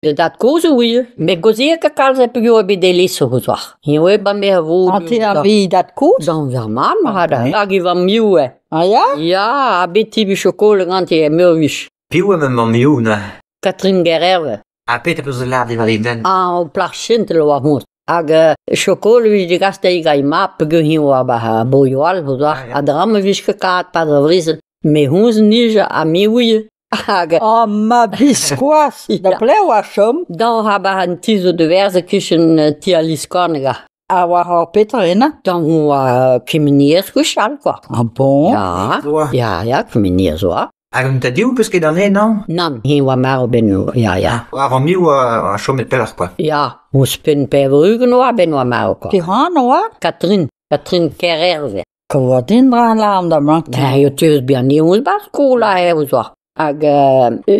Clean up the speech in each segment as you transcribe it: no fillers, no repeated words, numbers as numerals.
Da dad-kozh a ouie. Met gaozeal ket kalz peogwir bet e lez o zoar. Hi oa ba me a vo... An te a vi dad-kozh? Dans ar mat ma hag e vamm-miou eo. Ah ya? Ya, ha bet ti chokolat ganti e meur wech. Piv eo ma mamm-miou neuze? Catherine Gererve. Ha petra peus lâret diwar e benn? Ah, plac'h chentel oa c'hoazh. Hag chokolat 'vije degas dezhi gant he mab peogwir hi oa ba broioù all o doa. Ha dra ma vije ket karet 'pad ar brezel. Met honnezh 'nije ha me 'ouie. Hag Oh ma biskoazh! Da pelec'h oa chom? Dañ ha 'ba an ti zo da werzhañ e-kichen ti al Liskorneg. Ha war ar petra ena? Dañ oa kemenerez gwechall kwa. Ah bon? Ya, ya, ya, kemenerez oa. Hag an tad-ioù 'peus ket anezhe, nann? Nann, eñ oa marv 'benn ya, ya. War an miv oa chomet pelloc'h kwa. Ya, ouzhpenn 80 oa 'benn oa marv kwa. Perak oa? Catherine, Catherine Kerherve. Kaout din dra alarm da mañ. Ben, eo teus bihan eo 'ba skol aze o zoa. Hag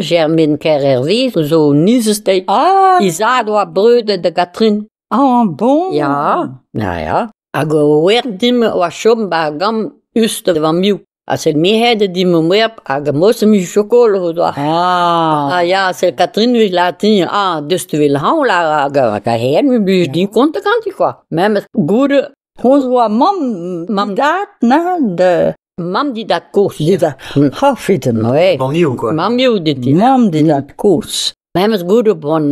Germaine Kerhervé zo nizez dezhi. Ah! He zad oa breudet da Catherine. Ah bon? Ya, ya, ya. Hag o wer dimp oa chom 'ba gambr us da vamm-miv. Ha sed me aet dimp o mab hag mos am eus chokol o doa. Ah! Ah ya, sed Catherine 'vit lâret ah deus te vel hañv là hag hag a-hen me blij din kontañ ganti quoi. Memes goude Honnezh oa mamm Mamm. dad neuze de Mamm dit dad-kozh. Dit Ha fiten. Ouais. Mamm-miou quoi. Mamm-miv dit. Mamm dit dad-kozh. Memes goude bon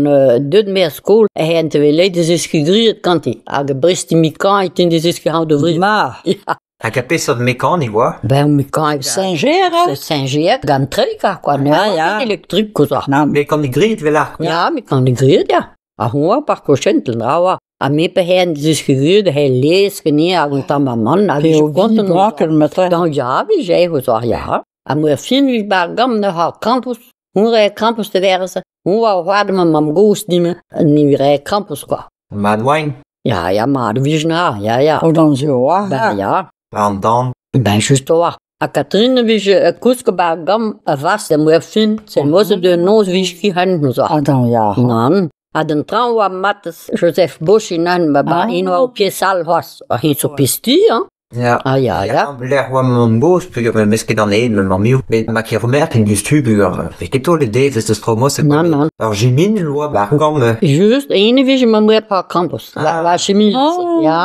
deut me er skol eh te vel da zeskiñ griet ganti. Hag brest mekanik tin da zeskiñ hañv da vri. Ma. Ya. Hag a peseurt mekanik oa? Ben mekanik Singer? Singer gant treika quoi. Ah, ya. Elektrik quoi. Nann. Mekanik griet vel ar. Ya, mekanik griet, ya. Ha hoñ par kochentel dra oa. Ha me pe hen zeskiñ griet he lez gene hag un tamm amann hag P'eo je kontant vi metre. Dan ya, vije ho zoar ya. Ha mo fin vi bar gam ne ha krampouezh. Hoñ rae krampouezh da verze. Hoñ oa c'hoari ma mamm-gozh din ni rae krampouezh quoi. Mad oaint. Ya, ya, mat 'vije na, ya, ya. O dan zo oa. Ben ya. An dan. Ben just oa. Ha Catherine 'vije kousk bar gam a vast da moa fin. Sed moze de noz 'vije ki hen zo. Ah dan ya. Nann. Ha d'an traoñ oa matezh Joseph Bosch unan ba ba Ah. en oa o piesal c'hoazh. Ha hin zo pesti, hein. Ya. Ah ya, ya. Lec'h oa mamm-gozh peogwir me 'meus ket anezhe ma mamm-miou. Met ma ket remerk en deus tu peogwir vez ket taolet devezh deus tro moset. Nann, nann. Ur jiminel oa bar gant Just, ene 'vije ma moa pa krampouezh. Ah. Wa chemise. Oh. Ya.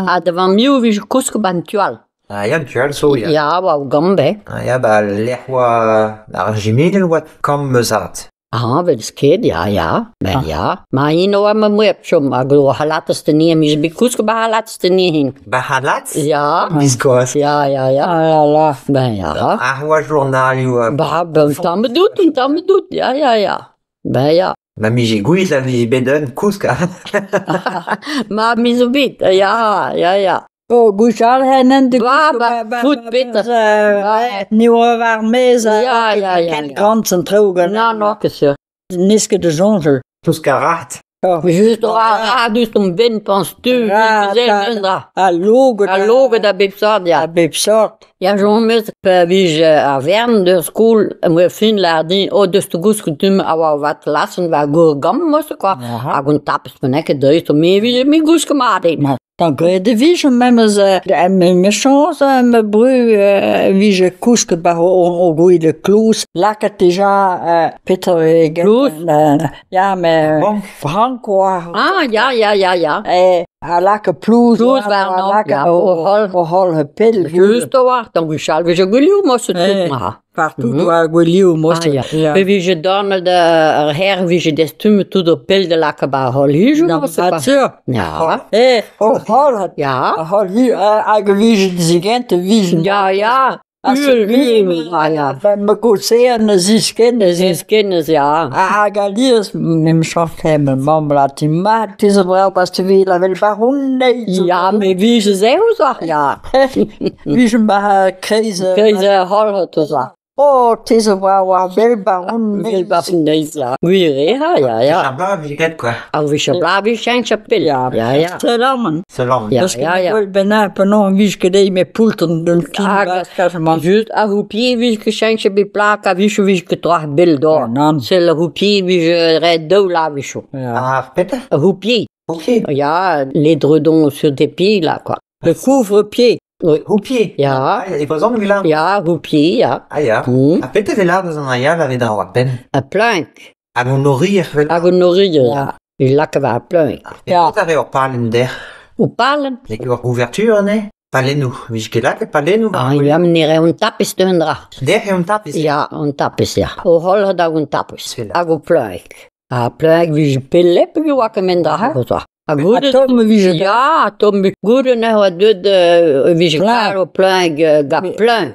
Ha da vamm-miou 'vije kousk ban tual. Ah ya, tual zo, ya. Ya, oa o gambe. Ah ya, ba lec'h oa ar jiminel oa kamm meuzad. Ah, vel sket, ya, ya. Ben Ah. ya. Ma hin oa ma moa chom hag o halatez te nie, mis bet kousk ba halatez te nie hin. Ba halatz? Ya. Biskoazh. Ya, ya, ya. Ah la la. Ben ya. Ar oa journalioù. Ba, ben tamm dout, un tamm dout, ya, ya, ya. Ben ya. Ma mije gouiet a vije bet un kousk. Ma miz zo bet, ya, ya, ya. Oh, gwechall hen de Ba, ba, fout petra. Ni oa war mez Ya, ya, ya. Ken grant an traoù gant. Non, non, ket sur. N'eus ket da soñjal. Kousk a rat. Just ra, ra, dus om ben penses-tu, Ra, ta- un dra. A logod. A logod a bep sort, ya. A bep sort. Ya, j'en meus pa vije a vern d'ur skol, am fin lâr din, oh, deus te gousket dum a oa vat lassen war gour gamm mosse, quoi. Aha. Hag un tapes men eket deus, me vije me gouske mat eo. Ma, dan graet e vije memes me me chañs me bru vije kousket ba o gouide kloz. Lakaet deja petra e get- Kloz? Ya, me Bon. frank oa. Ah, ya, ya, ya, ya. A laka plouz Plouz oa, warnañ, a laka ya, o holl. o holl he pell. Just a-walc'h, dan gwechall vije gwilioù mosse Eh. tout ma. Partout Mhm. oa gwilioù mosse. Ah, ya. Ya. Pe vije Donald ar her vije destumet tout o pell da laka ba holl hijoù Na, mosse, quoi. sur. Ya, Eh, o holl he ya. A holl hi, hag e vije zigent e vije. Ya, ya. Ah, Uhel, uhel, ah, ya. Ben me gaozean a ziskennez. Ziskennez, ya. Hag alies, m'em chante me mamm la ti mat, ti zo brav pas te vil avel baron neiz. Ya, me vije se o zoar, ya. Vije ma kreiz. Kreiz holl hot o zoar. Oh, ti zo brav ar bel baron Vil baron neiz, ya. Gwir eo, ha, ya, ya. Ar bla vije graet, quoi. Ar vije bla vije cheñch pell. Ya, Ya, ya. Selaman. Selan. Ya, Parce que ya, ya. gwell bennak penaos vije ket eo me poulten d'un kin Hag- bas Just ar houpie vije ket cheñch bet plak a vije vije ket troac'h bell d'or. Nann. Sell ar houpie vije ret daou la vicho. Ya. Ar petra? Ar houpie. Ok. Ya, l'édredon sur tes pieds, là, quoi. Le couvre-pied. Oui. Houpier. Ya, Ah, e brezhoneg vel ya, houpie, ya. Ah ya. Hmm. Ha petra vel ar deus an aial a vez da war penn. A plank. Hag an orier vel. Hag an orier, Ya. e laka war ar plein. Ya. Ya. Ar eo palen der. O palen? Ne ket war ouverture ne? Palennoù. Vije ket lakaet palennoù. Ah, ya, ne re un tapis d'un dra. Der eo an tapis. Ya, un tapis, ya. O holl hag un tapis. Sela. Hag o plein. Ha plein vije pellep e oa ket dra. Ha Ha goude... tomm e vije Ya, tomm goude ne oa deut vije Plein. kar o plein ga plein.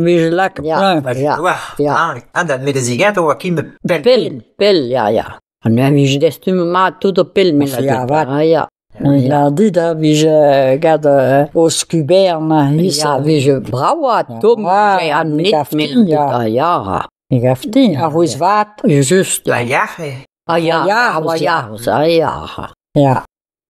Vije lakaet Ya. plein. Ya. War. Ya. Ah, ah, da met a oa kim pel. Pell, pell, ya, ya. Ha ne vije destum mat tout o pell men Ya, vat. Ah, ya. Ya dit a vije gant o skuber na his. Ya, vije brawa, tomm, Ya, vije an me net gav men. din, ya. Ah, ya. Me gav din, ar c'hwez vat. Just. La yac'h eo. Ah, ya, Ya, ah, ya. ya, ah, ya. Ya.